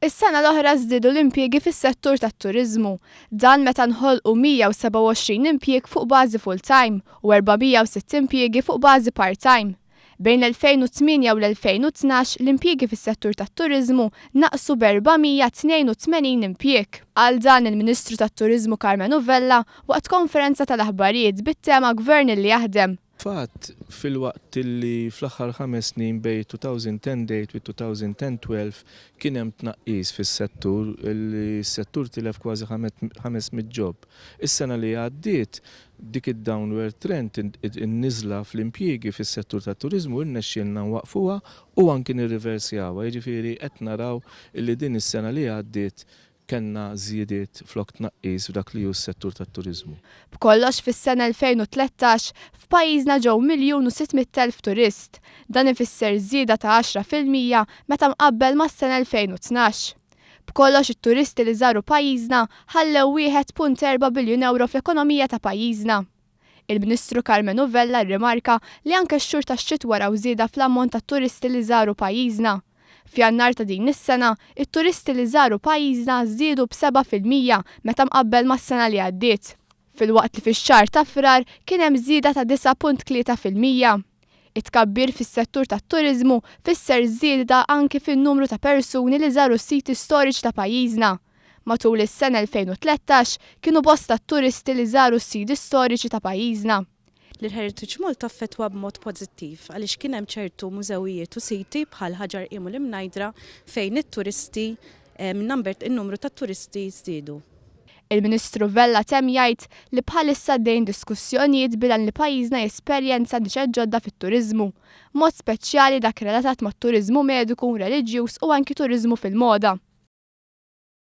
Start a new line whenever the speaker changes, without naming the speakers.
Is-sena l-oħra żdiedu l-impjiegi fis-settur tat-turiżmu. Dan meta nħolqu 127 impjieg fuq bażi full-time u 406 impjiegi fuq bażi part-time. Bejn l-2008 u l-2012 l-impjiegi fis-settur tat-turiżmu naqsu b'482 impjieg. Qal dan il-Ministru tat-Turiżmu Karmenu Vella waqt konferenza tal-aħbarijiet bit-tema Gvern li Jaħdem.
Fatt, filwaqt li fl-aħħar ħames snin bejn 2008 u 2012 kien hemm tnaqqis fis-settur, li s-settur tilef kważi 500 job. Is-sena li għaddiet dik id-downward trend, in-niżla fl-impjiegi fis-settur tat-turiżmu irnexxielna nwaqqfuha u anki nirriversjawha. Jiġifieri qed naraw li din is-sena li għaddiet kellna żjidiet flok tnaqqis f'dak li hu s-settur tat-turiżmu.
B'kollox fis-sena 2013, f'pajjiżna ġew 1,600,000 turist. Dan ifisser żieda ta' 10% meta mqabbel mas-sena 2012. B'kollox it-turisti li żaru pajjiżna ħallew 1.4 biljun ewro fl-ekonomija ta' pajjiżna. Il-Ministru Karmenu Vella rrimarka li anke x-xhur tax-xitwa raw żieda fl-ammont ta' turisti li żaru pajjiżna. F'Jannar ta' din is-sena, it-turisti li żaru pajjiżna żdiedu b'7% meta mqabbel mas-sena li għaddiet. Filwaqt li fix-xahar ta' Frar kien hemm żieda ta' 9.3%. It-tkabbir fis-settur tat-turiżmu fisser żieda anki fin-numru ta' persuni li żaru s-siti storiċi ta' pajjiżna. Matul is-sena 2013 kienu bosta t-turisti li żaru s-sidi storiċi ta' pajjiżna.
Lil Heritage Malta affettwa b'mod pożittiv għaliex kien hemm ċertu mużewijiet u siti bħal Ħaġar Qiem u l-Imnajdra fejn it-turisti number in-numru ta' turisti żdiedu.
Il-Ministru Vella temm jgħid li bħalissa għaddejjin diskussjonijiet bil-għan li pajjiżna jesperjenza niċeċ ġodda fit-turiżmu, mod speċjali dak relatat mat-turiżmu mediku, reliġjuż u anki turiżmu fil-moda.